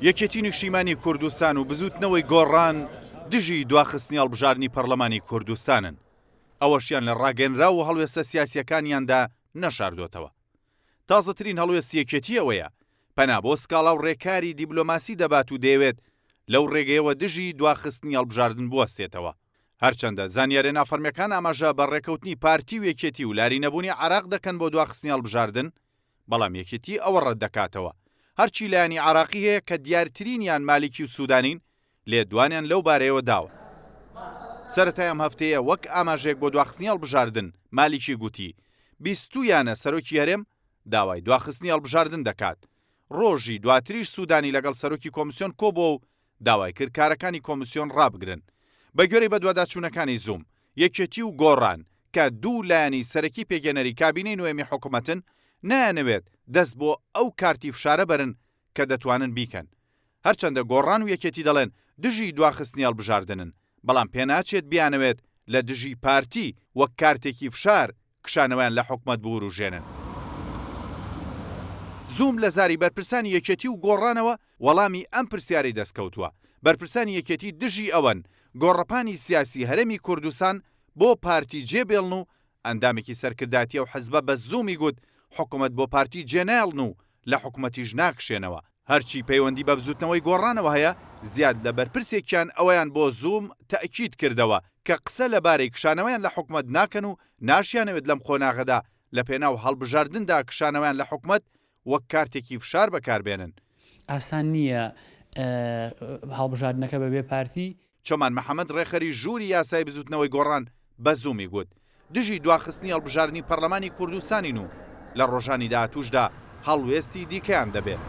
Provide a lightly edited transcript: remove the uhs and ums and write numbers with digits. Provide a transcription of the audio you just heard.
یەکێتی نیشتیمانی کوردستان و بزووتنەوەی گۆڕان دژی دواخستنی هەڵبژاردنی پەرلەمانی کوردستانن، ئەوەشیان لە ڕاگەیەنراو و هەڵوێستە سیاسییەکانیاندا نەشاردۆتەوە. تازەترین هەڵوێستی یەکێتی ئەوەیە، پەنا بۆ سکاڵا و ڕێکاری دیبلۆماسی دەبات و دەیەوێت لەو ڕێگەیەوە دژی دواخستنی هەڵبژاردن بوەستێتەوە. هەرچەندە زانیاریە نافەرمیەکان ئاماژە بە ڕێکەوتنی پارتی و یەکێتی و لاری نەبوونی عێراق دەکەن بۆ دواخستنی هەڵبژاردن، بەڵام یەکێتی ئەوە ڕەتدەکاتەوە. هەرچی لایەنی عێراقی هەیە کە دیارترینیان مالیکی و سودانین، لێدوانیان لەو بارەیەوە داوە. سەرەتای ئەم هەفتەیە وەک ئاماژەیەک بۆ دواخستنی هەڵبژاردن، مالیکی گوتی، بیستوویانە سەرۆکی هەرێم داوای دواخستنی هەڵبژاردن دەکات. ڕۆژی دواتریش سودانی لەگەڵ سەرۆکی کۆمسیۆن کۆبووە و داوای کرد کارەکانی کۆمسیۆن ڕابگرن. بەگوێرەی بەدواداچوونەکانی زووم، یەکێتی و گۆڕان کە دوو لایەنی سەرەکی پێکهێنەری کابینەی نۆیەمی حکومەتن، نایانەوێت دەست بۆ ئەو کارتی فشارە بەرن کە دەتوانن بیکەن. هەرچەندە گۆڕان و یەکێتی دەڵێن دژی دواخستنی هەڵبژاردنن، بەڵام پێناچێت بیانەوێت لە دژی پارتی وەک کارتێکی فشار کشانەوەیان لە حکومەت بوروژێنن. زووم لە زاری بەرپرسانی یەکێتی و گۆڕانەوە وەڵامی ئەم پرسیارەی دەستکەوتووە، بەرپرسانی یەکێتی دژی ئەوەن گۆڕەپانی سیاسی هەرێمی کوردستان بۆ پارتی جێبێڵن و ئەندامێکی سەرکردایەتی ئەو حزبە بە زوومی گوت حکومەت بۆ پارتی جێنایەڵن و لە حکومەتیش ناکشێنەوە. هەرچی پەیوەندی بە بزوتنەوەی گۆڕانەوە هەیە، زیاد لە بەرپرسێکیان ئەوەیان بۆ زووم تەئکید کردەوە کە قسە لەبارەی کشانەوەیان لە حکومەت ناکەن و ناشیانەوێت لەم قۆناغەدا لەپێناو هەڵبژاردندا کشانەوەیان لە حکومەت وەک کارتێکی فشار بەکاربێنن. ئاسان نییە هەڵبژاردنەکە بەبێ پارتی. چۆمان محەمەد ڕێکخەری ژووری یاسای بزوتنەوەی گۆڕان بە زوومی گوت، دژی دواخستنی هەڵبژاردنی پەرلەمانی کوردستانین و لە ڕۆژانی داهاتووشدا هەڵوێستی دیکەیان دەبێت.